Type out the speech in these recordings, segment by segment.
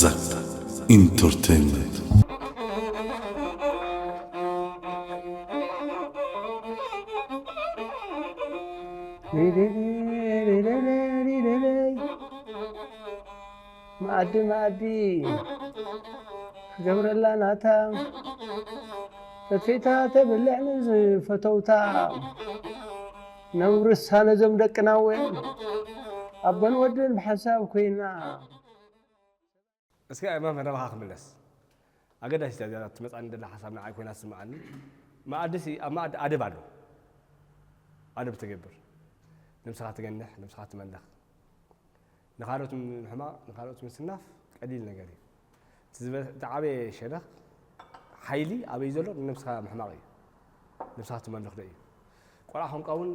ዛፕ ኢንተርቴይንመንት። መኣዲ መኣዲ ክገብረላ ናታ ፈትፌታ ተብልዕ ንዝፈተውታ ነውርሳ ነዞም ደቅና እውን ኣቦን ወድን ብሓንሳብ ኮይና። እስከ እማ መረባኻ ክምለስ ኣገዳሲት እያ እዚኣ ትመፃኒ ደላ ሓሳብ ንዓይ ኮይና ትስምዓኒ። መኣድሲ ኣብ መኣዲ ኣደብ ኣሎ። ኣደብ ትገብር፣ ነብስኻ ትገንሕ፣ ነብስኻ ትመልኽ። ንኻልኦት ምሕማቕ፣ ንኻልኦት ምስናፍ ቀሊል ነገር እዩ። እቲ ዝበ- እቲ ዓበየ ሸነኽ ሓይሊ ኣበይ ዘሎ ንነብስኻ ምሕማቕ እዩ። ነብስኻ ትመልኽ ዶ እዩ። ቆልዓ ኮንካ እውን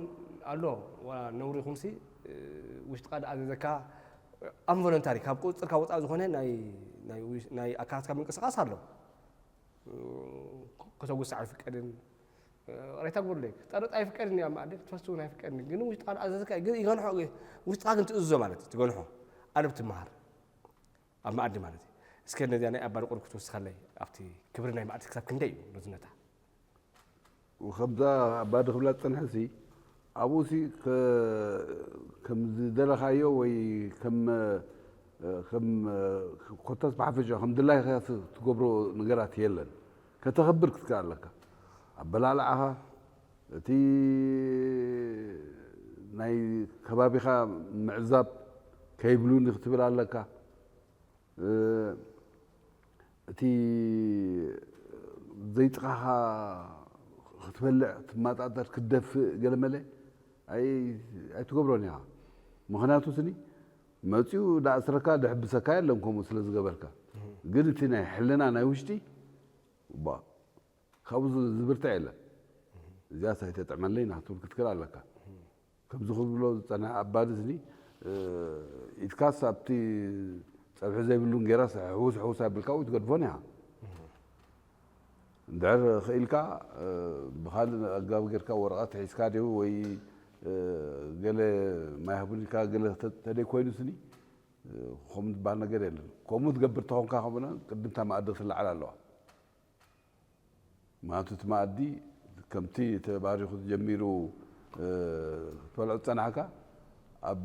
ኣሎ ዋላ ነውሪ ይኹንሲ ውሽጥኻ ዝኣዘዘካ ኣንቮለንታሪ ካብ ቁፅፅርካ ወፃእ ዝኾነ ናይ ኣካላትካ ምንቅስቃስ ኣሎ። ከተጉስዕ ኣይፍቀድን። ሬታ ጉርደይ ክጠርጥ ኣይፍቀድን እያ ማዕድን ክትፈስ እውን ኣይፍቀድን። ግን ውሽጥኻ ዝኣዘዘካ ግን ይገንሖ። ውሽጥኻ ግን ትእዝዞ ማለት እዩ። ትገንሖ ኣደብ ትመሃር ኣብ መኣዲ ማለት እዩ። እስከ ነዚያ ናይ ኣባዲ ቁርብ ክትወስኸለይ ኣብቲ ክብሪ ናይ መኣዲ ክሳብ ክንደይ እዩ ርዝነታ? ከምዛ ኣባዲ ክብላ ዝጸንሐሲ ኣብኡ ሲ ከም ዝደለኻዮ ወይ ከም ከም ኮታስ ብሓፈሻ ከም ድላይካ ትገብሮ ነገራት የለን። ከተኽብር ክትክእል ኣለካ። ኣበላልዓኻ እቲ ናይ ከባቢኻ ምዕዛብ ከይብሉኒ ክትብል ኣለካ። እቲ ዘይጥቓኻ ክትበልዕ ክትማጣጠር ክትደፍእ ገለመለ ኣይትገብሮን ኢኻ። ምኽንያቱ ስኒ መፂኡ ዳኣስረካ ደሕብሰካ የለን ከምኡ ስለ ዝገበርካ። ግን እቲ ናይ ሕልና ናይ ውሽጢ ባ ካብኡ ዝብርትዕ የለን። እዚኣ ሳይተጥዕመለይ ናትብል ክትክል ኣለካ። ከምዚ ክብሎ ዝፀንሐ ኣባዲ ስኒ ኢድካስ ኣብቲ ፀብሒ ዘይብሉ እንጌራስ ሕውስ ሕውስ ኣቢልካ ወይ ትገድፎን ኢኻ። እንድሕር ክኢልካ ብኻልእ ኣገባብ ጌርካ ወረቐት ሒዝካ ድዩ ወይ ገለ ማይ ሃቡኒ ኢልካ ገለ ተደይ ኮይኑ ስኒ ከምኡ ዝበሃል ነገር የለን። ከምኡ ትገብር ተኾንካ ከምኡና ቅድምታ መኣዲ ክትለዓል ኣለዋ። ምክንያቱ እቲ መኣዲ ከምቲ ተባሪኹ ጀሚሩ ክትበልዖ ዝፀናሕካ ኣብ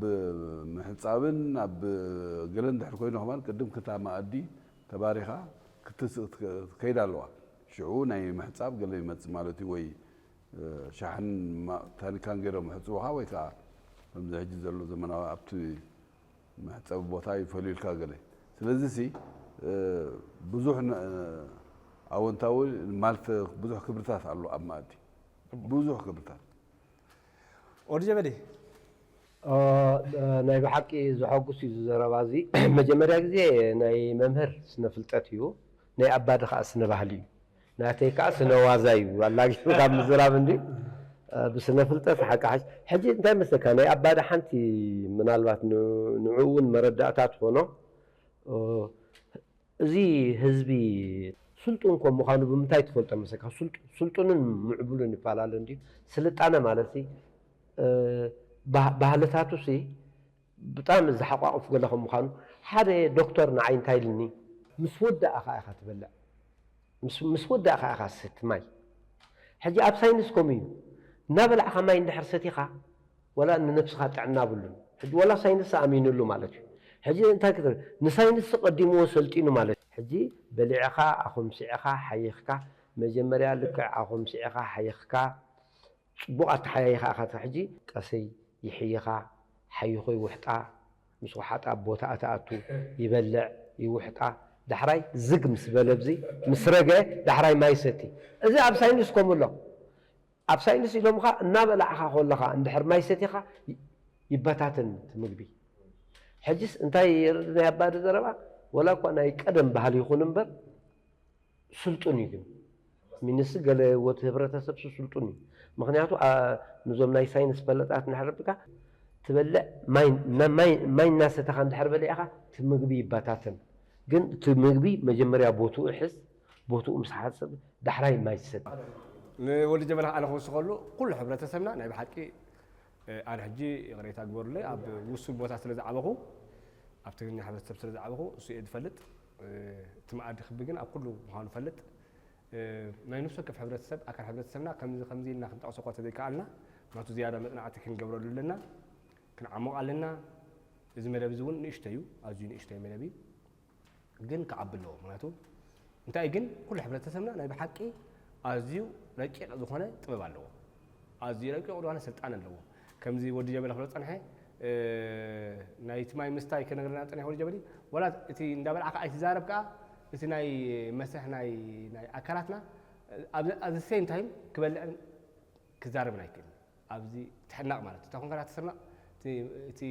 ምሕፃብን ኣብ ገለን ድሕር ኮይኑ ከማን ቅድም ክታ መኣዲ ተባሪኻ ክትስእ ትከይድ ኣለዋ። ሽዑ ናይ ምሕፃብ ገለ ይመፅእ ማለት እዩ። ወይ ሻሕን ታኒካን ገይሮም ሕፅቡኻ ወይ ከዓ ከምዚ ሕጂ ዘሎ ዘመናዊ ኣብቲ መሕፀቢ ቦታ ይፈልዩልካ ገለ። ስለዚ ሲ ብዙሕ ኣወንታዊ ማለት ብዙሕ ክብርታት ኣሎ ኣብ መኣዲ ብዙሕ ክብርታት። ወዲ ጀበሊ ናይ ብሓቂ ዘሐጉስ እዩ ዘረባ እዚ። መጀመርያ ግዜ ናይ መምህር ስነ ፍልጠት እዩ፣ ናይ ኣባዲ ከዓ ስነ ባህሊ እዩ። ናተይ ከዓ ስነ ዋዛ እዩ ኣላጊብካ ምዝራብ እንዲ ብስነ ፍልጠት ሓቂ ሓሽ ሕጂ እንታይ መስለካ ናይ ኣባዲ ሓንቲ ምናልባት ንዕኡ እውን መረዳእታ ትኾኖ እዚ ህዝቢ ስልጡን ከም ምዃኑ ብምንታይ ትፈልጦ መስለካ? ስልጡንን ምዕቡልን ይፈላለ እንድዩ። ስልጣነ ማለት ባህልታቱ ሲ ብጣዕሚ ዝሓቋቕፍ ገለ ከም ምዃኑ ሓደ ዶክተር ንዓይ እንታይ ኢልኒ፣ ምስ ወዳእኻ ኢኻ ትበልዕ፣ ምስ ወዳእኻ ኢኻ ትሰቲ ማይ። ሕጂ ኣብ ሳይንስ ከምኡ እዩ። እናበላዕኻ ማይ እንድሕር ሰቲኻ ወላ ንነብስኻ ጥዕና ብሉን። ሕጂ ወላ ሳይንስ ኣሚኑሉ ማለት እዩ። ሕጂ እንታይ ክትብል ንሳይንስ ቀዲምዎ ሰልጢኑ ማለት እዩ። ሕጂ በሊዕኻ ኣኹምሲዕኻ ሓይኽካ መጀመርያ ልክዕ ኣኹምሲዕኻ ሓይኽካ ጽቡቕ ኣተሓያይኻ ኢኻ ሕጂ ቀሰይ ይሕይኻ ሓይኹ ይውሕጣ ምስ ወሓጣ ቦታኣ ተኣቱ ይበልዕ ይውሕጣ ዳሕራይ ዝግ ምስ በለ ብዚ ምስ ረገ ዳሕራይ ማይ ሰቲ እዚ ኣብ ሳይንስ ከምኡ ኣሎ። ኣብ ሳይንስ ኢሎምኻ እናበላዕኻ ከለኻ እንድሕር ማይ ሰቲኻ ይበታተን እቲ ምግቢ። ሕጅስ እንታይ የርኢ ናይ ኣባዲ ዘረባ ወላ እኳ ናይ ቀደም ባህሊ ይኹን እምበር ስልጡን እዩ ግን ሚንስ ገለ ወት ህብረተሰብ ስልጡን እዩ። ምክንያቱ ነዞም ናይ ሳይንስ ፈለጣት እንድሕር ርኢኻ ትበልዕ ማይ እናሰተኻ እንድሕር በሊዕኻ እቲ ምግቢ ይበታተን። ግን እቲ ምግቢ መጀመርያ ቦትኡ ሕዝ፣ ቦትኡ ምስ ሓዘ ዳሕራይ ማይ ትሰቲ። ንወዲ ጀበና ኣነ ክውስኸሉ ኩሉ ሕብረተሰብና ናይ ብሓቂ ኣነ ሕጂ ይቕሬታ ግበሩለይ ኣብ ውሱን ቦታ ስለ ዝዓበኹ ኣብ ትግርኛ ሕብረተሰብ ስለ ዝዓበኹ እሱ እየ ዝፈልጥ። እቲ መኣዲ ክቢ ግን ኣብ ኩሉ ምዃኑ ፈልጥ። ናይ ነፍሲ ወከፍ ሕብረተሰብ ኣካል ሕብረተሰብና ከምዚ ከምዚ ኢልና ክንጠቕሶ እኳ ተዘይከኣልና፣ ናቱ ዝያዳ መጽናዕቲ ክንገብረሉ ኣለና፣ ክንዓሞቕ ኣለና። እዚ መደብ እዚ እውን ንእሽቶ እዩ፣ ኣዝዩ ንእሽቶ መደብ እዩ፣ ግን ክዓቢ ኣለዎ። ምክንያቱ እንታይ ግን ኩሉ ሕብረተሰብና ናይ ብሓቂ ኣዝዩ ረቂቕ ዝኾነ ጥበብ ኣለዎ፣ ኣዝዩ ረቂቕ ዝኾነ ስልጣን ኣለዎ። ከምዚ ወዲ ጀበሊ ክብሎ ጸንሐ፣ ናይቲ ማይ ምስታይ ከነግረና ጸኒሐ ወዲ ጀበሊ፣ ወላ እቲ እንዳበላዕካ ኣይትዛረብ ከኣ፣ እቲ ናይ መስርሕ ናይ ናይ ኣካላትና ኣብ the same time ክበልዕን ክዛረብን ኣይክእልን። ኣብዚ ትሕናቕ ማለት እታ ኮንካ ትስርናቕ፣ እቲ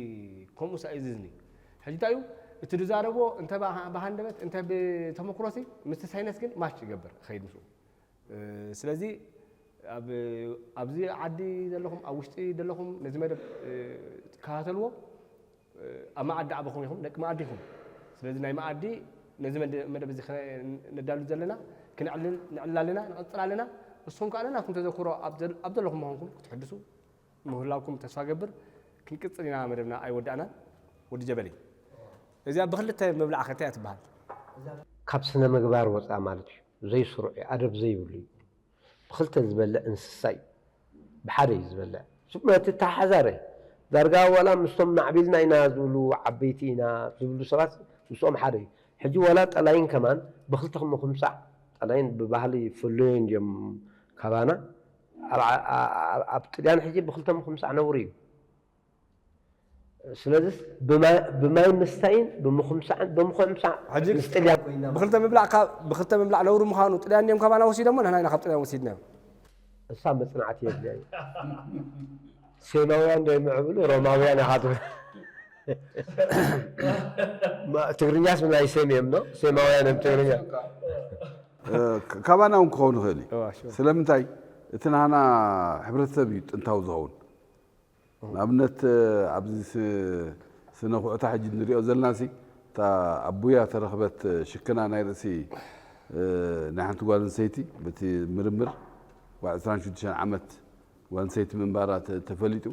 ከምኡ ሳይዝዝኒ። ሕጂ እንታይ እዩ እቲ ዝዛረቦ እንተ ብሃንደበት እንተ ብተመክሮሲ ምስቲ ሳይነስ ግን ማች ይገብር ኸይድ ምስኡ። ስለዚ ኣብዚ ዓዲ ዘለኹም ኣብ ውሽጢ ዘለኹም ነዚ መደብ ትከታተልዎ፣ ኣብ መኣዲ ዓበኹም ኢኹም፣ ደቂ መኣዲ ኢኹም። ስለዚ ናይ መኣዲ ነዚ መደብ እዚ ነዳሉ ዘለና ክንዕልል ንዕልል ኣለና፣ ንቐጽል ኣለና። ንስኹም ከኣ ናትኩም ተዘክሮ ኣብ ዘለኹም ምዃንኩም ክትሕድሱ ምህላውኩም ተስፋ ገብር። ክንቅጽል ኢና መደብና ኣይወዳእናን። ወዲ ጀበሊ እዚኣ ብክልተ ምብላዕ ከ እንታይ እያ ትበሃል? ካብ ስነ ምግባር ወፃእ ማለት እዩ። ዘይስሩዕ እዩ፣ ኣደብ ዘይብሉ እዩ። ብክልተ ዝበልዕ እንስሳ እዩ። ብሓደ እዩ ዝበልዕ። ነቲ ተሓዛረ ዳርጋ ዋላ ምስቶም ማዕቢልና ኢና ዝብሉ ዓበይቲ ኢና ዝብሉ ሰባት ምስኦም ሓደ እዩ። ሕጂ ዋላ ጠላይን ከማን ብክልተ ምኹምሳዕ፣ ጠላይን ብባህሊ ፍሉይን እዮም ካባና። ኣብ ጥልያን ሕጂ ብክልተ ምኹምሳዕ ነውሪ እዩ። ስለዚስ ብማይ ምስታይን ብምኹምሳዕን ብምኹምሳዕ ሕጂ ምስ ጥልያን ኮይና ብክልተ ምብላዕ ካብ ብክልተ ምብላዕ ነውሪ ምዃኑ ጥልያን እዮም ካባና ወሲዶሞ፣ ንሕና ኢና ካብ ጥልያን ወሲድናዮም። እሳ መጽናዕቲ የድልያ እዩ። ሴማውያን ዶ ይምዕብሉ ሮማውያን ኢኻ ትብል። ትግርኛስ ናይ ሴም እዮም ዶ ሴማውያን እዮም ትግርኛ። ካባና እውን ክኸውን ይኽእል እዩ። ስለምንታይ እቲ ናህና ሕብረተሰብ እዩ ጥንታዊ ዝኸውን። ንኣብነት ኣብዚ ስነ ኩዕታ ሕጂ ንሪኦ ዘለና ሲ እታ ኣቡያ ተረኽበት ሽክና ናይ ርእሲ ናይ ሓንቲ ጓል ኣንስተይቲ በቲ ምርምር ዋ ዕስራን ሽዱሽተን ዓመት ጓል ኣንስተይቲ ምንባራ ተፈሊጡ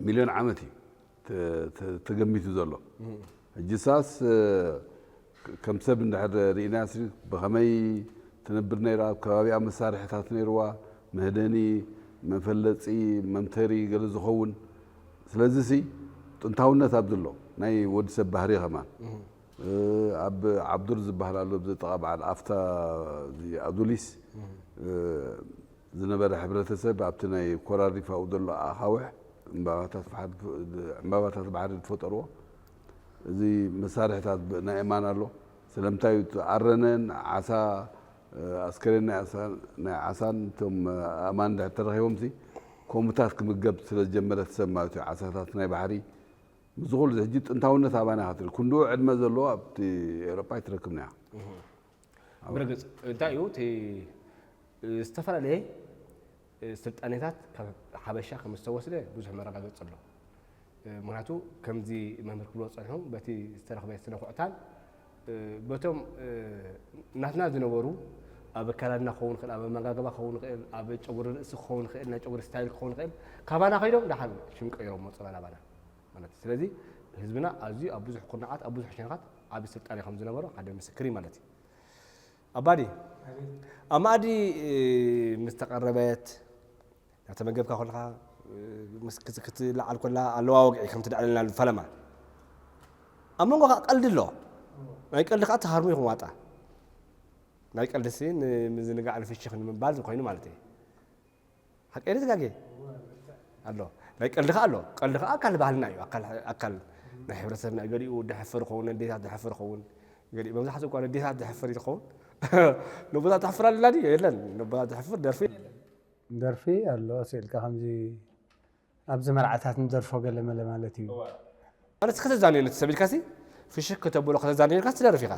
ሚልዮን ዓመት እዩ ተገሚቱ ዘሎ። ሕጂ ሳስ ከም ሰብ እንድሕር ርኢናያስ ብኸመይ ትነብር ነይራ፣ ኣብ ከባቢኣ መሳርሕታት ነይርዋ፣ መህደኒ፣ መፈለፂ፣ መምተሪ ገለ ዝኸውን። ስለዚ ሲ ጥንታውነት ኣብዚ ኣሎ፣ ናይ ወዲ ሰብ ባህሪ ከማን ኣብ ዓብዱር ዝበሃል ኣሎ፣ ኣብዚ ጥቓ በዓል ኣፍታ ኣዱሊስ ዝነበረ ሕብረተሰብ ኣብቲ ናይ ኮራሪፍ ኣብኡ ዘሎ ኣኻውሕ ዕምባባታት ባሕሪ ዝፈጠርዎ እዚ መሳርሕታት ናይ እማን ኣሎ። ስለምንታይ ኣረነን ዓሳ ኣስከሬን ናይ ዓሳን እቶም ኣእማን ድሕር ተረኺቦም ሲ ኮምታት ክምገብ ስለ ዝጀመረ ሰብ ማለት እዩ። ዓሳታት ናይ ባሕሪ ምስ ኩሉ ሕጂ ጥንታውነት ኣባና ክትርኢ ክንድኡ ዕድመ ዘለዎ ኣብቲ ኤውሮጳ ኣይትረክብና ኢኻ። ብርግጽ እንታይ እዩ እቲ ዝተፈላለየ ስልጣኔታት ካብ ሓበሻ ከም ዝተወስደ ብዙሕ መረጋገጽ ኣሎ። ምክንያቱ ከምዚ መምህር ክብሎ ጸኒሑ በቲ ዝተረኽበ ስነ ኩዕታን በቶም ናትና ዝነበሩ ኣብ ኣከዳድና ክኸውን ይኽእል፣ ኣብ ኣመጋግባ ክኸውን ይኽእል፣ ኣብ ጨጉሪ ርእሲ ክኸውን ይኽእል፣ ናይ ጨጉሪ ስታይል ክኸውን ይኽእል፣ ካባና ከይዶም ደሓን ሽም ቀይሮም መጹ ናባና ማለት እዩ። ስለዚ ህዝብና ኣዝዩ ኣብ ብዙሕ ኩርናዓት ኣብ ብዙሕ ሸነኻት ዓቢ ስልጣኔ ከም ዝነበሮ ሓደ ምስክር እዩ ማለት እዩ። ኣባዲ ኣብ መኣዲ ምስ ተቐረበት እናተመገብካ ከለኻ ክትለዓል ከላ ኣለዋ ወግዒ ከም ትደዕለልና ፈለማ ኣብ መንጎ ከዓ ቀልዲ ኣሎ። ናይ ቀልዲ ከዓ ተሃርሙ ይኹም ዋጣ ናይ ቀልዲ ሲ ንምዝንጋዕ ንፍሽኽ ንምባል ኮይኑ ማለት እዩ። ሓቀይ ተጋጌ ኣሎ ናይ ቀልዲ ከዓ ኣሎ። ቀልዲ ከዓ ኣካል ባህልና እዩ። ኣካል ናይ ሕብረተሰብና ገሊኡ ድሕፍር ኸውን ኣዴታት ድሕፍር ኸውን ገሊኡ መብዛሕትኡ እኳ ኣዴታት ድሕፍር ይኸውን። ነቦታት ትሕፍር ኣለና ድዩ? የለን። ነቦታት ድሕፍር ደርፊ የለን። ደርፊ ኣሎ ስኢልካ ከምዚ ኣብዚ መርዓታት ንደርፎ ገለ መለ ማለት እዩ። ማለት ከተዛንዮ ነቲ ሰብ ኢልካሲ ፍሽክ ከተብሎ ከተዛንዮ ኢልካ ትደርፍ ኢኻ።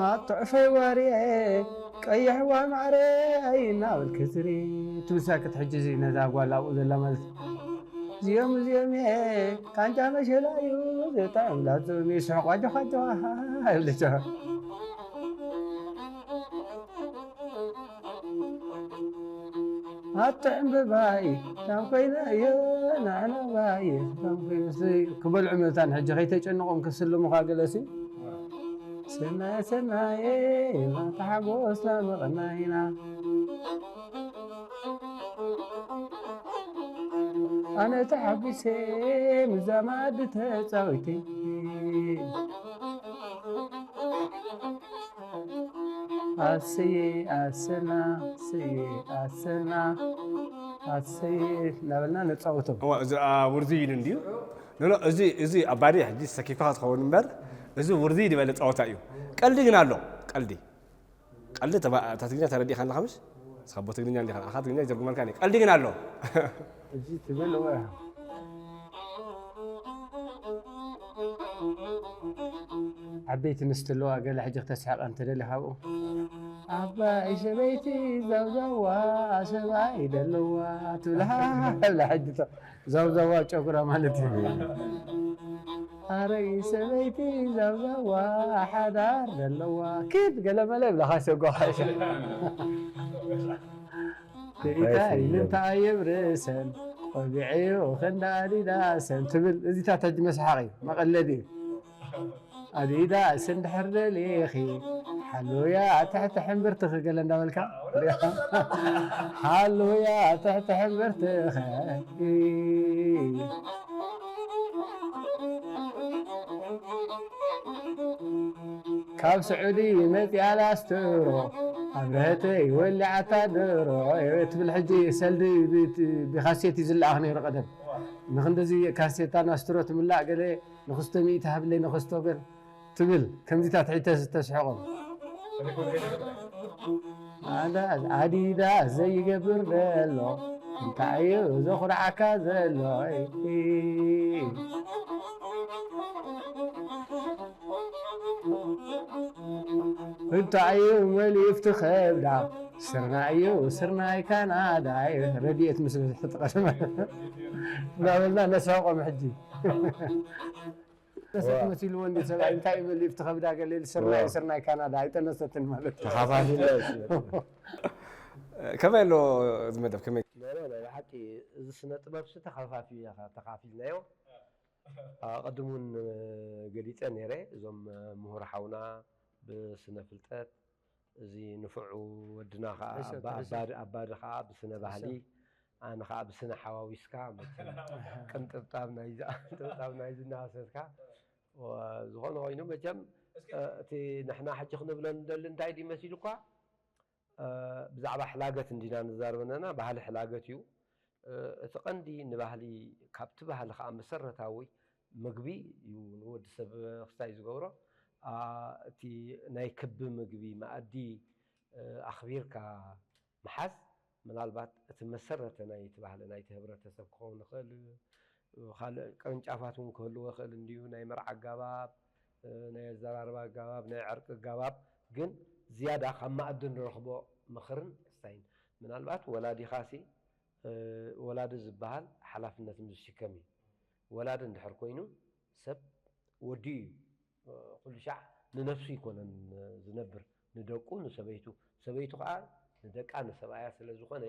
ኣትዕፈይ ዋርየ ቀይሕዋ ማዕረይ እናበልክ ዝሪ ትብሳክት ሕጂ ዚ ነዛ ጓል ኣብኡ ዘላ ማለት እዩ። እዚኦም እዚኦም እየ ቃንጫ መሸላ እዩ ዘጣዕም ላዞም ይስሕቋ ጀዃ ጀዋ ይብልቻ። ኣቲ ዕምበባይ ታም ኮይና እዮ፣ ንዕናባይ ታም ኮይኑ። ክበልዑ መታን ሕጂ ከይተጨንቖም ክስልሙኻ ገለሲ። ሰናየ ሰናየ፣ ማታ ሓጎስና መቐናይና። ኣነ ተሓጒሰ ምዛ መኣዲ ተጻዊተ። ኣሰየ ኣሰና፣ ኣሰየ ኣሰና፣ ኣሰየ እናበልና ነጻውቶም። እዋ፣ እዚ፣ ኣ፣ ውርዚ ኢሉ እንድዩ። ኖ፣ ኖ፣ እዚ፣ እዚ ኣባዲ ሕጂ ሰኪፍካ ክትኸውን እምበር፣ እዚ ውርዚ ዝበለ ጸወታ እዩ። ቀልዲ ግን ኣሎ፣ ቀልዲ። ቀልዲ ተባ-፣ እታ ትግርኛ ተረዲእካ ኣለኻ ምሽ? ንስኻ ኣቦ ትግርኛ እንዲኻ፣ ኣኻ ትግርኛ ይትርጉመልካ እኔ። ቀልዲ ግን ኣሎ። ሕጂ ትብል እወ። ዓበይቲ ምስ ትለዋ ገለ ሕጂ ክተስሕቐ እንተደሊኻ ኣብኡ። ዓባይ ሰበይቲ ዛውዛዋ ሰብኣይ ደለዋ ትብልሃ። ብላ ሕጂ ተ-፣ ዛውዛዋ ጨጉራ ማለት እዩ። ኣረጊት ሰበይቲ ዛውዛዋ ሓዳር ደለዋ። ኪድ ገለመለ ይብላኻ ሰጓኻ። እንታይ ልንታ የብርሰን ቆቢዐዮ ከንዳ ኣዲዳሰን ትብል እዚታት ሕጂ መስሓቂ መቐለዲ እዩ። ኣዲዳስ እንድሕር ደሊኺ ሓልውያ ትሕቲ ሕምብርትኺ ገለ እንዳበልካ ሓልውያ ትሕቲ ሕምብርትኺ። ካብ ስዑዲ መፂኣ ላስትሮ ኣብረሀተይ ወሊዓታ ድሮ ትብል። ሕጂ ሰልዲ ብ-፣ ብካሴት እዩ ዝለኣኽ ነይሩ ቀደም። ንክንድዚ ካሴታ ናስትሮ ትምላእ ገለ ንክስቶ ሚእቲ ሃብለይ ንክስቶ ገል ትብል። ከምዚታት ሕጂ ተስ-፣ ተስሕቖም። ኣዳ-፣ ኣዲዳስ ዘይገብር ዘሎ እንታይ እዩ ዘኹርዓካ ዘሎ? እንታይ እዩ መሊፍቲ ከብዳ? ስርናይ እዩ፣ ስርናይ ካናዳ እዩ። ረድኤት ምስ በዝሒ ጥቐስ እናበልና ነስሕቖም ሕጂ። ጠነሰት ዋ። መሲልዎ እንዲ ሰብኣይ እንታይ እዩ መሊፍቲ ከብዳ ገለ ኢሉ ስርናይ፣ ዋ። ስርናይ ካናዳ ኣይጠነሰትን ማለት እዩ። ተኻፋፊልና እዩ። ከመይ ኣሎ እዚ መደብ? ከመይ? ኖ፣ ኖ፣ ኖ፣ ብሓቂ እዚ ስነ ጥበብ ሲ ተኻፋፊ-፣ ተኻፊልናዮ። ኣቐድም እውን ገሊጸ ነይረ። እዞም ምሁር ሓውና ብስነ ፍልጠት፣ እዚ ንፉዕ ወድና ኸዓ፣ ሕሰብ፣ ኣባ-፣ ሕሰብ። ኣባድ-፣ ኣባዲ ኸዓ ብስነ ባህሊ፣ ሕሰብ። ኣነ ኸዓ ብስነ ሓዋዊስካ፣ መቸም ቅንጥብጣብ ናይዚ፣ ቅንጥብጣብ ናይዚ እናወሰድካ፣ ወ-፣ ዝኾነ ኮይኑ መቸም፣ እ፣ እቲ ንሕና ሕጂ ክንብሎ ንደሊ እንታይ ድዩ መሲሉኳ? እ፣ ብዛዕባ ሕላገት እንዲና ንዛረብ ኣለና። ባህሊ ሕላገት እዩ። እ፣ እቲ ቀንዲ ንባህሊ፣ ካብቲ ባህሊ ኸዓ መሰረታዊ ምግቢ እዩ ንወዲ ሰብ ክስታይ ዝገብሮ። ኣ፣ እቲ ናይ ክቢ ምግቢ መኣዲ፣ እ፣ ኣኽቢርካ ምሓዝ ምናልባት እቲ መሰረተ ናይቲ ባህሊ ናይቲ ህብረተሰብ ክኸውን ይኽእል። ካልእ ቅርንጫፋት እውን ክህልዎ ይኽእል እንድዩ። ናይ መርዓ ኣገባብ፣ እ፣ ናይ ኣዘራርባ ኣገባብ፣ ናይ ዕርቂ ኣገባብ፣ ግን ዝያዳ ካብ መኣዲ ንረኽቦ ምኽርን ክስታይን። ምናልባት ወላዲኻሲ፣ እ፣ ወላዲ ዝበሃል ሓላፍነት ምስ ዝሽከም እዩ። ወላዲ እንድሕር ኮይኑ ሰብ ወዲ እዩ። እ፣ ኩሉ ሻዕ ንነፍሱ ኣይኮነን ዝነብር፣ ንደቁ፣ ንሰበይቱ። ሰበይቱ ኸዓ ንደቃ፣ ንሰብኣያ ስለ ዝኾነ፣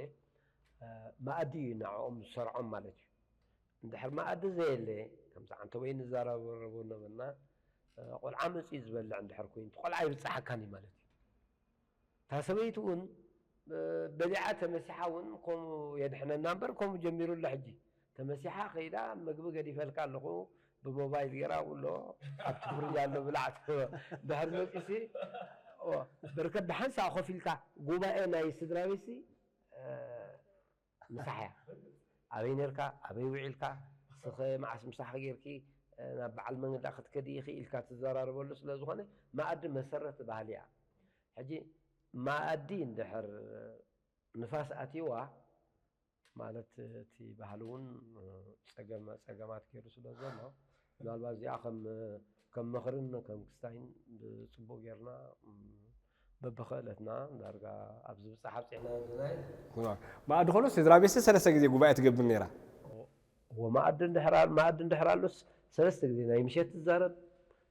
እ፣ መኣዲ እዩ ንዕኦም ዝሰርዖም ማለት እዩ። እንድሕር መኣዲ ዘየለ፣ ከምዚ ዓንተቦይ ንዛረቦ ነበርና፣ እ፣ ቆልዓ መፂኡ ዝበልዕ እንድሕር ኮይኑ፣ እቲ ቆልዓ ኣይብፅሓካን እዩ ማለት እዩ። እታ ሰበይቲ እውን፣ እ፣ በሊዓ ተመሲሓ እውን ከምኡ የድሕነና እምበር፣ ከምኡ ጀሚሩ ኣሎ ሕጂ። ተመሲሓ ከይዳ፣ "ምግቢ ገዲፈልካ ኣለኹ፣ ብሞባይል ገይራ ብሎ፣ ኣብቲ ፍርጅ ኣሎ ብላዕ" ትብሎ። ድሕር መፂሲ፣ ኦ፣ በርከት ደሓን ሰኣ ኮፍ ኢልካ፣ ጉባኤ ናይ ስድራ ቤትሲ፣ እ፣ ምሳሕ እያ። ኣበይ ነርካ? ኣበይ ውዒልካ? ስኸ መዓስ ምሳሕ ጌርኪ፣ እ፣ ናብ በዓል መንገዳ ክትከዲ ኢኺ ኢልካ ትዘራረበሉ ስለ ዝኾነ፣ መኣዲ መሰረት ባህሊ እያ። ሕጂ መኣዲ እንድሕር ንፋስ ኣትይዋ፣ ማለት እቲ ባህሊ እውን ጸገም-፣ ጸገማት ገይሩ ስለ ዘሎ፣ ምናልባት እዚኣ ከም፣ ከም ምኽርን ከም ክስታይን ብጽቡቕ ጌርና፣ እም፣ በብኽእለትና ዳርጋ ኣብ ዝብጻሕ ኣብጺሕና ዘለና ኢና። እዋ። መኣዲ ኮሎ ስድራ ቤት ሰለስተ ግዜ ጉባኤ ትገብር ነይራ። እዎ፣ መኣዲ እንድሕር ኣል-፣ መኣዲ እንድሕር ኣሎስ ሰለስተ ግዜ ናይ ምሸት ትዛረብ፣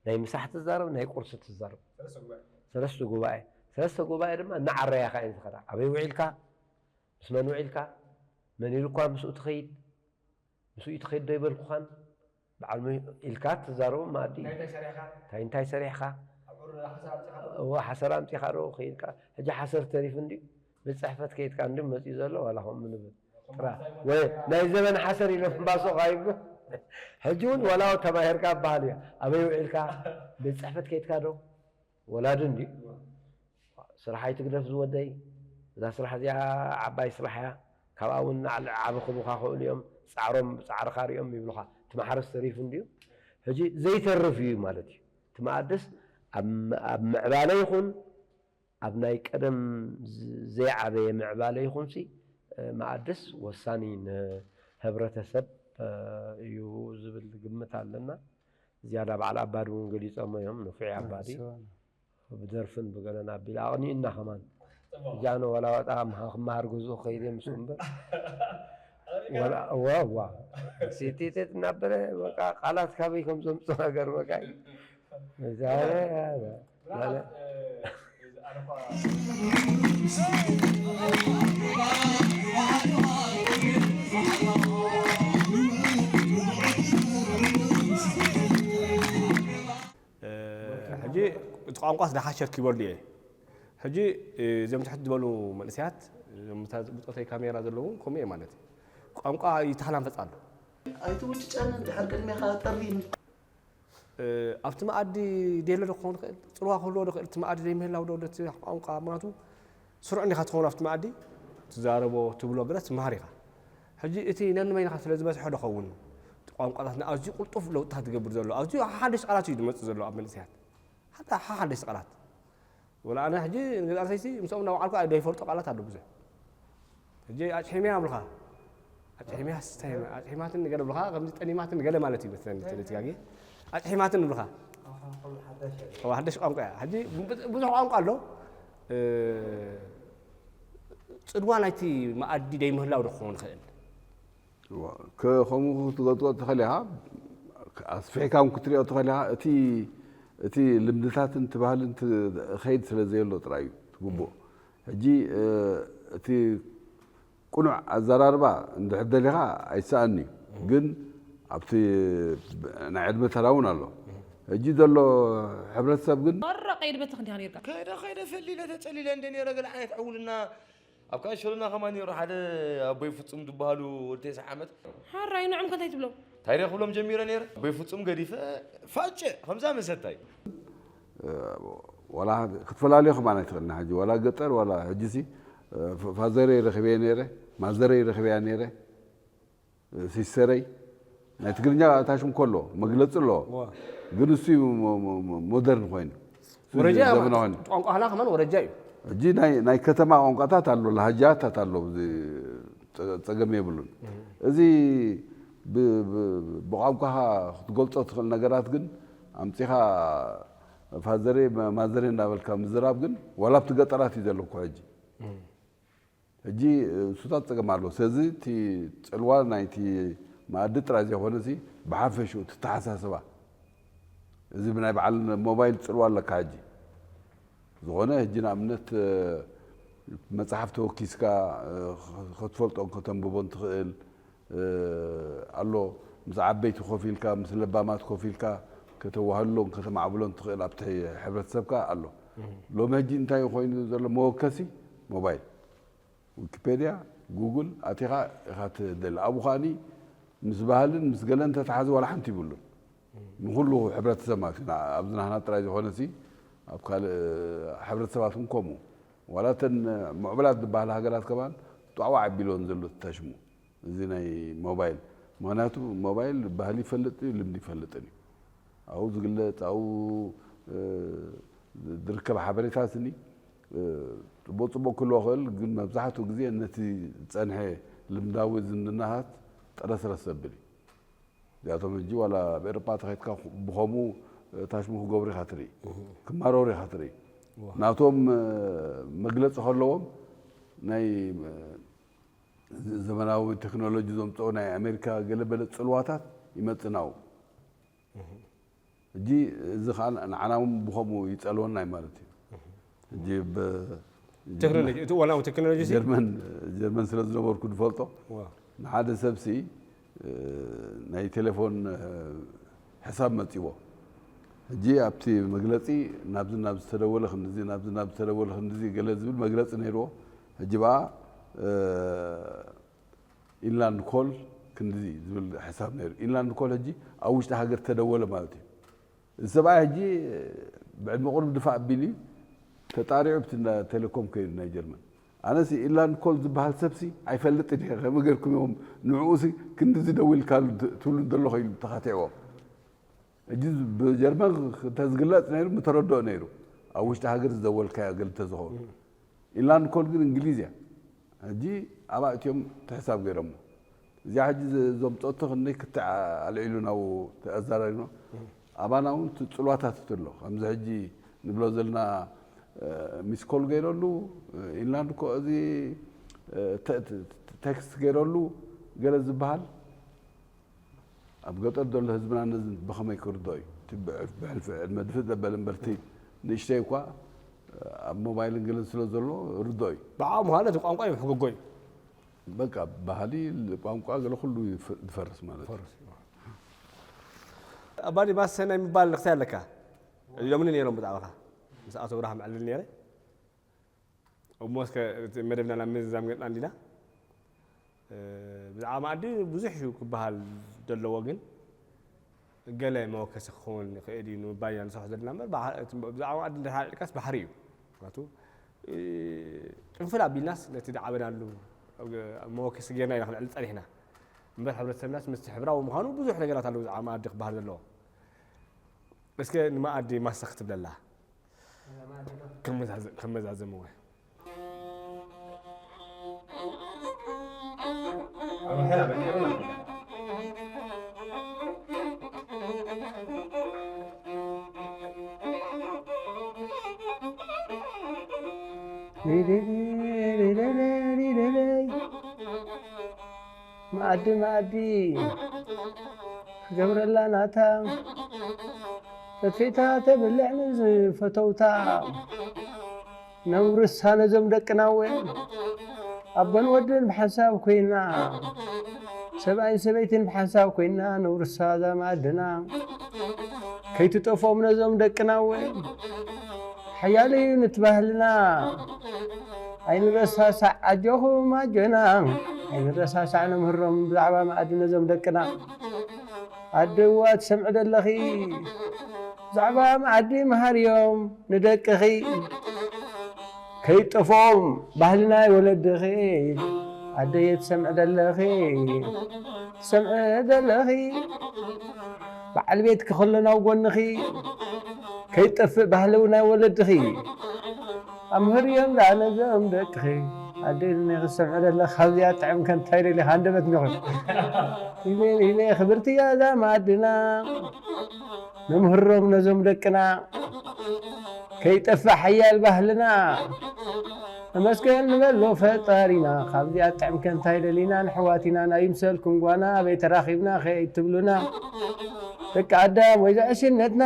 ናይ ምሳሕ ትዛረብ፣ ናይ ቁርሲ ትዛረብ። ሰለስተ ጉባኤ። ሰለስተ ጉባኤ። ሰለስተ ጉባኤ ድማ እናዓረያኻ እየን ዝኸዳ። ኣበይ ውዒልካ? ምስ መን ውዒልካ? መን ኢሉ እኳ ምስኡ ትኸይድ? ምስኡ ትኸይድ ዶ ይበልኩኻን? በዓል መ- ኢልካ ትዛረቦ ማእዲ እንታይ እንታይ ሰሪሕካ እንታይ እንታይ ሰሪሕካ? ኣብ ዕሩ ሓሰር ኣምፂኻ ዶ? እወ ሓሰር ኣምፂኻ ዶ ከይድካ? ሕጂ ሓሰር ተሪፉ እንዲ ቤት ፅሕፈት ከይድካ እንዲ መፂኡ ዘሎ ዋላ ከምኡ ንብል ጥራ ወይ ናይ ዘበን ሓሰር ኢሎም ባሶ ካይብ ሕጂ እውን ዋላ ተማሂርካ በሃል እያ ኣበይ ውዒልካ? ቤት ፅሕፈት ከይድካ ዶ? ወላዲ እንዲ ስራሕ ኣይትግደፍ ዝወደይ እዛ ስራሕ እዚኣ ዓባይ ስራሕ እያ ካብኣ እውን ዓቢ ክቡኻ ክእሉ እዮም ፃዕሮም ፃዕርካ ሪኦም ይብሉካ እቲ ማሕረስ ተሪፉ እንዲዩ ሕጂ ዘይተርፍ እዩ ማለት እዩ እቲ መኣድስ ኣብ ምዕባለ ይኹን ኣብ ናይ ቀደም ዘይዓበየ ምዕባለ ይኹንሲ መኣድስ ወሳኒ ንህብረተሰብ እዩ ዝብል ግምት ኣለና ዝያዳ በዓል ኣባዲ እውን ገሊፆሞ እዮም ንፉዕ ኣባዲ ብደርፍን ብገለን ኣቢል ኣቕኒኡና ከማን ጃኖ ዋላ ዋጣ ክመሃር ገዝኡ ከይደ ምስ እምበር እዋ እዋ ሴቴቴት እናበለ በቃ ቃላት ካበይ ከም ዘምፁ ነገር በቃ ሕጂ እቲ ቋንቋስ ደሓሽ ኣርኪበሉ እየ ሕጂ እዞም ትሕት ዝበሉ መንእሰያት እዞም ብፆተይ ካሜራ ዘለዉ ከምኡ እየ ማለት እዩ ቋንቋ ይተሓላንፈፅ ኣሎ ኣይትውጭጨኒ ድሕር ቅድሜኻ ጠሪኒ ኣብቲ መኣዲ ዴለ ዶ ክኸውን ይኽእል ፅልዋ ክህልዎ ዶ ይኽእል እቲ መኣዲ ዘይምህላው ዶ እቲ ቋንቋ ምክንያቱ ስሩዕ እንዲኻ ትኸውን ኣብቲ መኣዲ ትዛረቦ ትብሎ ገለ ትመሃር ኢኻ ሕጂ እቲ ነንበይንኻ ስለ ዝበዝሖ ዶ ኸውን እቲ ቋንቋታትና ኣዝዩ ቅልጡፍ ለውጥታት ዝገብር ዘሎ ኣዝዩ ሓሓደሽ ቃላት እዩ ዝመፅእ ዘሎ ኣብ መንእሰያት ሓታ ሓሓደሽ ቃላት ወላ ኣነ ሕጂ ንገዛ ኣንሰይቲ ምስኦም እናወዓልኩ ኣይዶ ይፈልጦ ቃላት ኣሎ ብዙሕ ሕጂ ኣጭሒምያ ኣብልኻ ኣጭሒምያ ስታይ ኣጭሒማትን ገለ ብልኻ ከምዚ ጠኒማትን ገለ ማለት እዩ መስለኒ ተደትጋጊ ኣጭሒማትን ብልኻ ሓደሽ ቋንቋ እያ ሕጂ ብዙሕ ቋንቋ ኣሎ ፅድዋ ናይቲ መኣዲ ደይምህላው ዶ ክኸውን ይኽእል ከምኡ ክትገልፆ ትኽእል ኢኻ ኣስፊሕካ እውን ክትሪኦ ትኽእል ኢኻ እቲ እቲ ልምድታትን እቲ ባህልን ከይድ ስለ ዘየሎ ጥራይ እዩ ትግብኦ ሕጂ እቲ ቅኑዕ ኣዘራርባ እንድሕር ደሊኻ ኣይሰኣን እዩ ግን ኣብቲ ናይ ዕድመ ተራ እውን ኣሎ ሕጂ ዘሎ ሕብረተሰብ ግን ማራ ቀይድ በትኽ እንዲኻ ነርካ ከይደ ከይደ ፈሊለ ተጸሊለ እንደ ነረ ገለ ዓይነት ዕውልና ኣብ ካንሸሎና ከማን ነይሩ ሓደ ኣቦይ ፍጹም ዝበሃሉ ወዲ ተስዓ ዓመት ሓራይ ንዕም ከ እንታይ ትብሎም እንታይ ደኣ ክብሎም ጀሚረ ነይረ ኣቦይ ፍጹም ገዲፈ ፋጨ ከምዛ መሰታይ ዋላ ክትፈላለዮ ከማን ኣይትኽእልና ሕጂ ዋላ ገጠር ዋላ ሕጂሲ ፋዘረይ ረኺበየ ነይረ ማዘረይ ረኺበያ ነይረ ሲስተረይ ናይ ትግርኛ ታሽም ከሎ መግለፂ ኣለዎ ግን እሱ ሞደርን ኮይኑ ወረጃ ዘመናዊ ኮይኑ ቋንቋ ህላ ከማን ወረጃ እዩ ሕጂ ናይ- ናይ ከተማ ቋንቋታት ኣሎ ላሃጃታት ኣሎ እዚ ፀ- ፀገም የብሉን እዚ ብ- ብ- ብቋንቋኻ ክትገልፆ ትኽእል ነገራት ግን ኣምፂኻ ፋዘሬ ማ- ማዘሬ እንዳበልካ ምዝራብ ግን ዋላ ኣብቲ ገጠራት እዩ ዘለኩ ሕጂ ሕጂ እሱታት ፀገም ኣለዎ ስለዚ እቲ ፅልዋ ናይቲ መኣዲ ጥራይ ዘይኮነሲ ብሓፈሽኡ እቲ ተሓሳስባ እዚ ብናይ በዓል ሞባይል ፅልዋ ኣለካ ሕጂ ዝኾነ ሕጂ ንኣብነት መፅሓፍ ተወኪስካ ክትፈልጦን ከተንብቦን ትኽእል ኣሎ ምስ ዓበይቲ ኮፍ ኢልካ ምስ ለባማት ኮፍ ኢልካ ከተዋህልሎን ከተማዕብሎን ትኽእል ኣብቲ ሕብረተሰብካ ኣሎ ሎሚ ሕጂ እንታይ ኮይኑ ዘሎ መወከሲ ሞባይል ዊኪፔድያ፣ ጉግል ኣቲኻ ኢኻ ትደሊ። ኣብኡ ከኣኒ ምስ ባህልን ምስ ገለን ተተሓዚ ዋላ ሓንቲ ይብሉን። ንኹሉ ሕብረተሰብ ማለት እዩ። ኣብዚ ናህና ጥራይ ዝኾነሲ ኣብ ካልእ ሕብረተሰባት እውን ከምኡ። ዋላ እተን ምዕቡላት ዝበሃላ ሃገራት ከማን ጧዕዋዕ ኣቢልወን ዘሎ ተሽሙ እዚ ናይ ሞባይል። ምኽንያቱ ሞባይል ባህሊ ይፈልጥ እዩ፣ ልምዲ ይፈልጥን እዩ። ኣብኡ ዝግለፅ ኣብኡ ዝርከብ ሓበሬታ ስኒ ፅቡቕ ፅቡቕ ክህልዎ ይኽእል ግን መብዛሕትኡ ግዜ ነቲ ዝፀንሐ ልምዳዊ ዝምድናታት ጠረስረስ ዘብል እዩ እዚኣቶም ሕጂ ዋላ ኣብ ኤሮጳ ተኸድካ ብኸምኡ ታሽሙ ክገብሩ ኢኻ ትርኢ ክማረሩ ኢኻ ትርኢ ናቶም መግለፂ ከለዎም ናይ ዘመናዊ ቴክኖሎጂ ዘምፅኦ ናይ ኣሜሪካ ገለበለ ፅልዋታት ይመፅእ ናብኡ ሕጂ እዚ ከዓ ንዓና እውን ብኸምኡ ይፀልወና እዩ ማለት እዩ ሕጂ ብ- ቴክኖሎጂ፣ እቲ እዋናዊ ቴክኖሎጂ ሲ? ጀርመን ጀርመን ስለ ዝነበርኩ ዝፈልጦ ዋ። ንሓደ ሰብሲ ናይ ቴሌፎን ሕሳብ መፂዎ። ሕጂ ኣብቲ መግለፂ ናብዚ ናብ ዝተደወለ ክንድዚ ናብዚ ናብ ዝተደወለ ክንድዚ ገለ ዝብል መግለፂ ነይርዎ። ሕጂ በኣ ኢንላንድ ኮል ክንድዚ ዝብል ሕሳብ ነይሩ። ኢንላንድ ኮል ሕጂ ኣብ ውሽጢ ሃገር ተደወለ ማለት እዩ። እዚ ሰብኣይ ሕጂ ብዕድመ ቁሩብ ድፋእ ኣቢሉ እዩ ተጣሪዑ ብቲ እንዳ ቴሌኮም ከይዱ ናይ ጀርመን። ኣነሲ ኢንላንድ ኮል ዝበሃል ሰብሲ ኣይፈልጥን እየ። ከመይ ገርኩም እዮም ንዕኡሲ ክንድዚ ደዊልካሉ ት- ትብሉ ዘለኹ ኢሉ ተኻቲዕዎም። ሕጂ ብጀርመን ተዝግለፅ ነይሩ ምተረድኦ ነይሩ። ኣብ ውሽጢ ሃገር ዝደወልካዮ ገለ ተዝኸውን። ኢንላንድ ኮል ግን እንግሊዝ እያ። ሕጂ ኣብኣ እትዮም እቲ ሕሳብ ገይሮሞ። እዚኣ ሕጂ ዘምፀቶ ክንደይ ክትዕ ኣልዒሉ ናብኡ ተኣዛራሪብና። ኣባና እውን እቲ ፅልዋታት እቲ ኣሎ ከምዚ ሕጂ ንብሎ ዘለና ሚስኮል ገይረሉ ኢንላንድ ኮ እዚ ቴክስት ገይረሉ ገለ ዝበሃል ኣብ ገጠር ዘሎ ህዝብና ነዚ ብኸመይ ክርድኦ እዩ? እቲ ብሕልፊ ዕድመ ድፍእ ዘበለ እምበርቲ ንእሽተይ እኳ ኣብ ሞባይልን ገለን ስለ ዘሎ ርድኦ እዩ። ብዓቕሙ ማለት ቋንቋ እዩ ሕጎጎ እዩ። በቃ ባህሊ ቋንቋ ገለ ኩሉ ይፈርስ ማለት እዩ። ኣባዲ ማሰ ናይ ምባል ንክታይ ኣለካ? ኢሎምኒ ነይሮም ብዛዕባኻ ምስ ኣቶ ብርሃም ዕልል ነይረ እሞ እስከ እቲ መደብና ናብ ምዝዛም ገጥና እንዲና ብዛዕባ መኣዲ ብዙሕ እዩ ክበሃል ዘለዎ ግን ገለ መወከሲ ክኸውን ይኽእል እዩ ንምባል ኢና ንሰርሖ ዘለና እምበር ብዛዕባ መኣዲ እንድሕር ኣልዒልካስ ባሕሪ እዩ። ምክንያቱ ቅንፍል ኣቢልናስ ነቲ ዝዓበናሉ መወከሲ ጌርና ኢና ክንዕል ፀኒሕና እምበር ሕብረተሰብናስ ምስቲ ሕብራዊ ምዃኑ ብዙሕ ነገራት ኣለዉ ብዛዕባ መኣዲ ክበሃል ዘለዎ። እስከ ንመኣዲ ማሰ ክትብለላ ከመዛዘምዎ። መኣዲ መኣዲ ክገብረላ ናታ ፈትፊታ ተብልዕ ንዝፈተውታ ነውርሳ ነዞም ደቅና እወ ኣቦን ወድን ብሓንሳብ ኮይና ሰብኣይን ሰበይትን ብሓንሳብ ኮይና ነውርሳ እዛ መኣድና ከይትጠፍኦም ነዞም ደቅና እወ ሓያል እዩ ንትባህልና ኣይንረሳሳዕ ኣጆኹም ኣጆና ኣይንረሳሳዕ ነምህሮም ብዛዕባ መኣዲ ነዞም ደቅና ኣደዋ ትሰምዒ ደለኺ ብዛዕባ መኣዲ መሃርዮም ንደቅኺ ከይጠፍኦም ባህልና ይወለድኺ ኣደየ ትሰምዒ ደለኺ ትሰምዒ ደለኺ በዓል ቤትኪ ከሎ ናብ ጎንኺ ከይጠፍእ ባህሊ ናይ ወለድኺ ኣምህርዮም ዳኣ ነዞም ደቅኺ ኣደ ኢልኒ ክሰምዕ ደለ ካብዚኣ ጥዕም ከንታይ ደሊኻ ሃንደበት እንዲኹም ኢለ ኢለ ክብርቲ እያ እዛ መኣድና ነምህሮም ነዞም ደቅና ከይጠፍእ ሓያል ባህልና ተመስገን ንበሎ ፈጣሪና ካብዚኣ ጥዕም ከንታይ ደሊና ንሕዋት ኢና ናይ ይምሰልኩም ጓና ኣበይ ተራኺብና ከይትብሉና ደቂ ኣዳም ወይ ዘዕሽነትና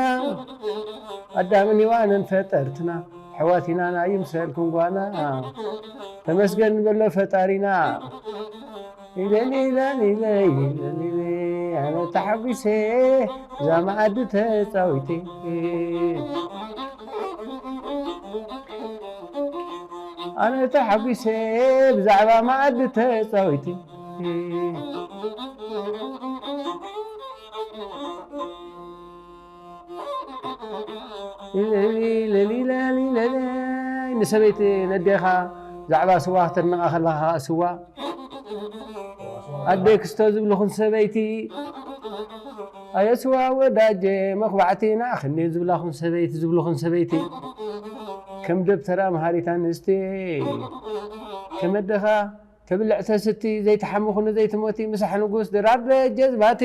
ኣዳምን ሔዋንን ፈጠርትና ኣሕዋት ኢና ናይ ይምሰልኩም ጓና ተመስገን ንበሎ ፈጣሪና ኢለን ኢለን ኢለ ኢለን ኢለ ኣነ ተሓጒሰ እዛ መኣዲ ተፃዊተ ኣነ ተሓጒሰ ብዛዕባ መኣዲ ተፃዊተ ንሰበይቲ ነዴኻ ብዛዕባ ስዋ ክተድንቓ ከለኻ ስዋ ኣደ ክስቶ ዝብልኹን ሰበይቲ ኣየ ስዋ ወዳጀ መኽባዕቲ ንዓኽኒ ዝብላኹን ሰበይቲ ዝብልኹን ሰበይቲ ከም ደብተራ መሃሪት ኣንስቲ ከም ኣደኻ ተብልዕ ተስቲ ዘይትሓምኹ ንዘይትሞቲ ምሳሕ ንጉስ ድራር ደጀዝባቲ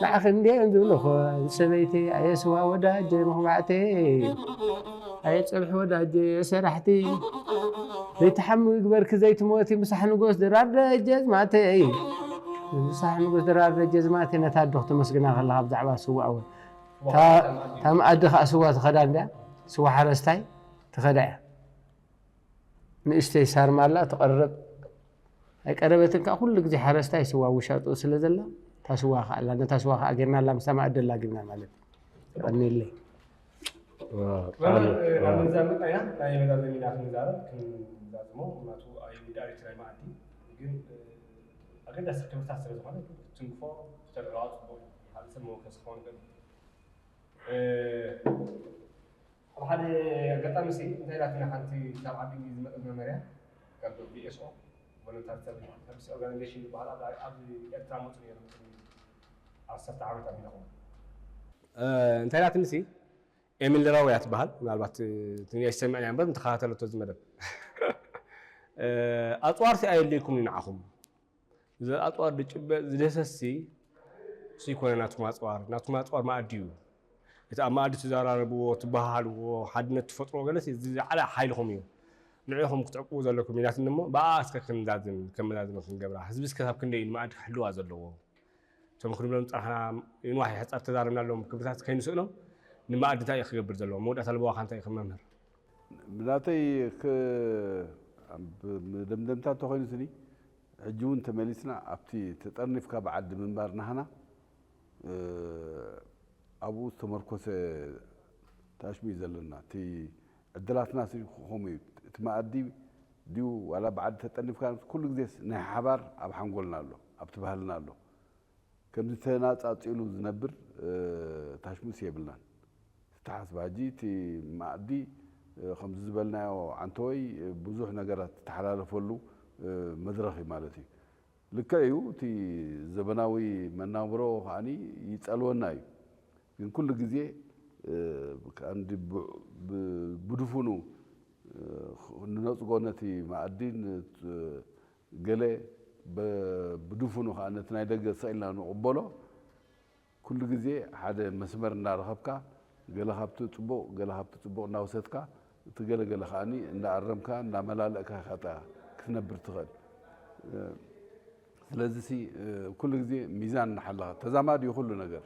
ንዓኺ እንድየን ዝብልኹ ሰበይቲ ኣየ ስዋ ወዳጀ መኽባዕቲ ኣየ ፀብሒ ወዳጀ ሰራሕቲ ዘይትሓሚ ይግበርኪ ዘይትሞቲ ምሳሕ ንጉስ ድራር ደጀዝማቲ ምሳሕ ንጉስ ድራር ደጀዝማቲ ነታ ኣዶ ክተመስግና ከለኻ ብዛዕባ ስዋ እውን እታ መኣዲ ከዓ ስዋ ትኸዳ እንድያ ስዋ ሓረስታይ ትኸዳ እያ ንእሽተይ ሳርማ ኣላ ትቐርብ ኣይቀረበትን። ከዓ ኩሉ ግዜ ሓረስታይ ስዋ ውሻጡ ስለ ዘላ ታስዋ ከኣላ ነታስዋ ከዓ ጌርና ኣላ ምስታ ማእደላ ግብና ማለት እዩ። ቀኒለይ መምህር ናብ መዛዘሚና ናይ መዛዘሚና ክንዛረብ ክንዛዝሞ ምክንያቱ ኣይጉዳሪት ናይ መኣዲ ግን ኣገዳሲ ክብርታት ስለ ዝኾነ ክትንክፎ ክተልዕዋ ፅቡቅ እዩ። ሓደ ሰብ መወከሲ ክኸውን ይኽእል። ኣብ ሓደ ኣጋጣሚ ሲ እንታይ ላትና ሓንቲ ካብ ዓዲ እንግሊዝ ዝመፀት መመርያ ካብ ቪኤስኦ ቮለንታሪ ሰርቪስ ኦርጋናይዜሽን ዝበሃል ኣብ ኤርትራ መፁ ነይሩ ዓሰርተ ዓመት ኣቢለኹም እንታይ ላትኒ ሲ ኤሚል ራው እያ ትበሃል ምናልባት ትንያ ይሰምዕን እያ እምበር ምተኸታተለቶ እዚ መደብ ኣፅዋር ሲ ኣየድልየኩም ንዓኹም እዚ ኣፅዋር ድጭበጥ ዝደሰሲ እሱ ይኮነ ናቱም ኣፅዋር ናቱም ኣፅዋር መኣዲ እዩ እቲ ኣብ መኣዲ ትዘራረብዎ ትበሃሃልዎ ሓድነት ትፈጥሮ ገለስ ዝዓላ ሓይልኹም እዩ ንዕኹም ክትዕቅቡ ዘለኩም ኢናትን እሞ ብኣ እስከ ክንዛዝም ከመዛዝም ክንገብራ ህዝቢ እስከ ካብ ክንደይ እዩ ንመኣዲ ክሕልዋ ዘለዎ እቶም ክንብሎም ዝፀናሕና ንዋሕ ሕፃር ተዛረብናሎም ክብርታት ከይንስእኖም ንመኣዲ እንታይ እዩ ክገብር ዘለዎ መውዳእታ ለበዋኻ እንታይ እዩ ክመምህር ብናተይ መደምደምታ እንተኮይኑ ስኒ ሕጂ እውን ተመሊስና ኣብቲ ተጠርኒፍካ ብዓዲ ምንባር ናህና ኣብኡ ዝተመርኮሰ ታሽሙ እዩ ዘለና እቲ ዕድላትና ከምኡ እዩ እቲ መኣዲ ድዩ ዋላ ብዓዲ ተጠኒፍካ ኩሉ ግዜ ናይ ሓባር ኣብ ሓንጎልና ኣሎ ኣብቲ ባህልና ኣሎ ከምዚ ተናፃፂሉ ዝነብር ታሽሙስ የብልናን ተሓስብ ሕጂ እቲ መኣዲ ከምዚ ዝበልናዮ ዓንተወይ ብዙሕ ነገራት ተሓላለፈሉ መድረኽ እዩ ማለት እዩ ልክዕ እዩ እቲ ዘበናዊ መናብሮ ከዓኒ ይፀልወና እዩ ግን ኩሉ ግዜ ብድፉኑ ንነፅጎ ነቲ መኣዲ ገለ ብድፉኑ ከዓ ነቲ ናይ ደገ ሰቕ ኢልና ንቕበሎ ኩሉ ግዜ ሓደ መስመር እንዳረኸብካ ገለ ካብቲ ፅቡቕ ገለ ካብቲ ፅቡቕ እንዳወሰድካ እቲ ገለገለ ከዓኒ እንዳኣረምካ እንዳመላለእካ ኢኻ ክትነብር ትኽእል ስለዚ ሲ ኩሉ ግዜ ሚዛን እናሓለኻ ተዛማዲ እዩ ኩሉ ነገር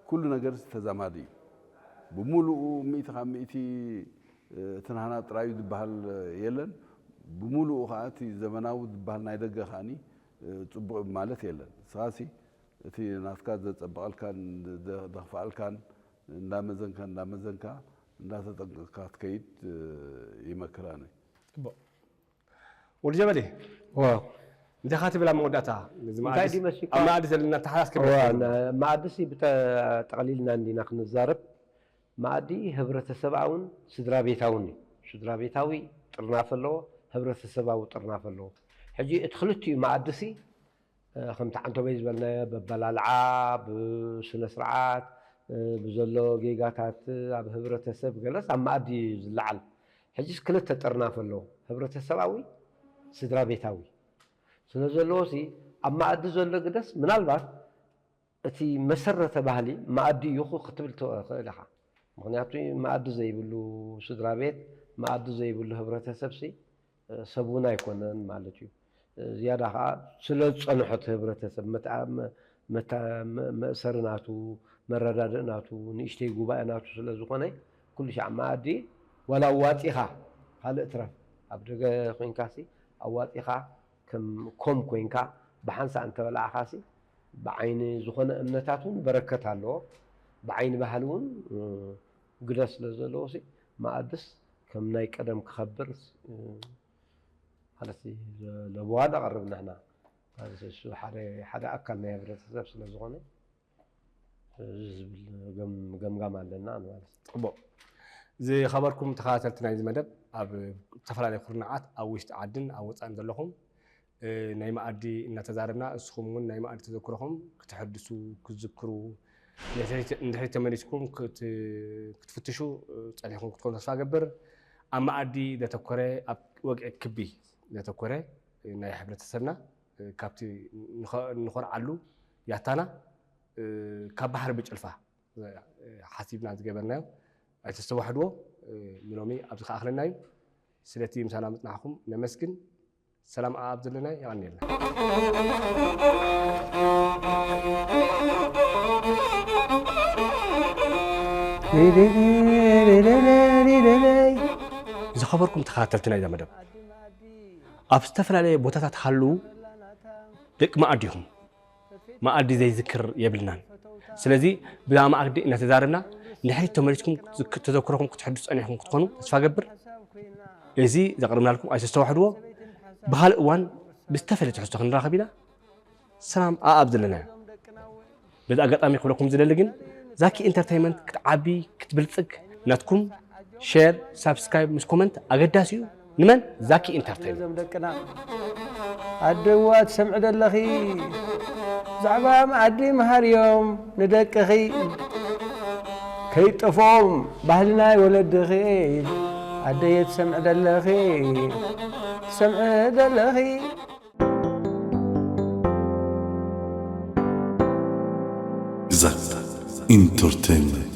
ኩሉ ነገር ተዛማዲ እዩ ብሙሉኡ ሚእቲ ካብ ሚእቲ እቲ ናህና ጥራዩ ዝበሃል የለን ብሙሉኡ ከዓ እቲ ዘመናዊ ዝበሃል ናይ ደገ ከዓኒ ፅቡቕ ማለት የለን ንስኻሲ እቲ ናትካ ዘፀብቐልካን ዘኽፍኣልካን እንዳመዘንካ እንዳመዘንካ እንዳተጠንቀቅካ ክትከይድ ይመክር ኣነ ወዲ ጀበሊ እንታይ ካ ትብል ኣብ መወዳእታ ኣብ መኣዲ ዘለና ተሓሳስ ክብል መኣዲ ሲ ብጠቕሊልና እንዲና ክንዛረብ መኣዲ ህብረተሰብኣውን ስድራ ቤታውን እዩ ስድራ ቤታዊ ጥርናፍ ኣለዎ ህብረተሰባዊ ጥርናፍ ኣለዎ ሕጂ እቲ ክልቲኡ መኣዲ ሲ ከምቲ ዓንቶበይ ዝበልናዮ በበላልዓ ብስነ ስርዓት ብዘሎ ጌጋታት ኣብ ህብረተሰብ ገለስ ኣብ መኣዲ እዩ ዝለዓል ሕጂስ ክልተ ጥርናፍ ኣለዎ ህብረተሰባዊ ስድራ ቤታዊ ስለ ዘለዎ ሲ ኣብ መኣዲ ዘሎ ግደስ ምናልባት እቲ መሰረተ ባህሊ መኣዲ እዩ ክትብል ትኽእል ኢኻ ምክንያቱ መኣዲ ዘይብሉ ስድራ ቤት መኣዲ ዘይብሉ ህብረተሰብ ሲ ሰብ እውን ኣይኮነን ማለት እዩ። ዝያዳ ከዓ ስለ ዝፀንሖ እቲ ህብረተሰብ መእሰሪ ናቱ፣ መረዳድእ ናቱ፣ ንእሽተይ ጉባኤ ናቱ ስለ ዝኾነ ኩሉ ሻዕ መኣዲ ዋላ ኣዋፂኻ ካልእ ትረፍ ኣብ ደገ ኮይንካሲ ኣዋፂኻ ከም ኮም ኮይንካ ብሓንሳእ እንተበላዕኻሲ ብዓይኒ ዝኾነ እምነታት እውን በረከት ኣለዎ። ብዓይኒ ባህሊ እውን ግደ ስለ ዘለዎ ሲ መኣድስ ከም ናይ ቀደም ክኸብር ማለት ለበዋ ነቐርብ ንሕና ማለት እሱ ሓደ ሓደ ኣካል ናይ ህብረተሰብ ስለ ዝኾነ ዝብል ገምጋም ኣለና ማለት እዩ። ፅቡቕ ዝኸበርኩም ተኸታተልቲ ናይዚ መደብ ኣብ ዝተፈላለዩ ኩርናዓት ኣብ ውሽጢ ዓድን ኣብ ወፃእን ዘለኹም ናይ መኣዲ እናተዛረብና እስኹም እውን ናይ መኣዲ ተዘክሮኹም ክትሕድሱ ክትዝክሩ ንድሕሪት ተመሊስኩም ክትፍትሹ ፀኒሕኩም ክትኮኑ ተስፋ ገብር ኣብ መኣዲ ዘተኮረ ኣብ ወግዒ ክቢ ዘተኮረ ናይ ሕብረተሰብና ካብቲ ንኾርዓሉ ያታና ካብ ባሕሪ ብጭልፋ ሓሲብና ዝገበርናዮ ኣይተስተዋሕድዎ ንሎሚ ኣብዚ ከኣኽለና እዩ ስለቲ ምሳና ምፅናሕኩም ነመስግን ሰላም ኣብ ዘለና የቐንየልና ዝኸበርኩም ተኸታተልቲ ናይዛ መደብ ኣብ ዝተፈላለየ ቦታታት ሃልዉ ደቂ መኣዲ ኢኹም። መኣዲ ዘይዝክር የብልናን። ስለዚ ብዛ መኣዲ እናተዛረብና ንድሕሪት ተመሊስኩም ዝክ- ተዘክሮኹም ክትሕድሱ ጸኒሕኩም ክትኾኑ ተስፋ ገብር። እዚ ዘቕርብናልኩም ኣይተስተዋሕድዎ። ብኻልእ እዋን ብዝተፈለየ ትሕዝቶ ክንራኸብ ኢና። ሰላም ኣኣብ ዘለናዮ። በዚ ኣጋጣሚ ክብለኩም ዝደሊ ግን ዛኪ ኢንተርተይመንት ክትዓቢ ክትብልጽግ ናትኩም ሼር፣ ሳብስክራይብ ምስ ኮመንት ኣገዳሲ እዩ። ንመን? ዛኪ ኢንተርተይመንት። እዞም ደቅና ኣደዋ ትሰምዒ ደለኺ ብዛዕባ መኣዲ መሃርዮም ንደቅኺ ከይጠፍኦም ባህልና ወለድኺ ኣደየ ትሰምዒ ደለኺ ትሰምዒ ደለኺ ዛኪ ኢንተርተይመንት።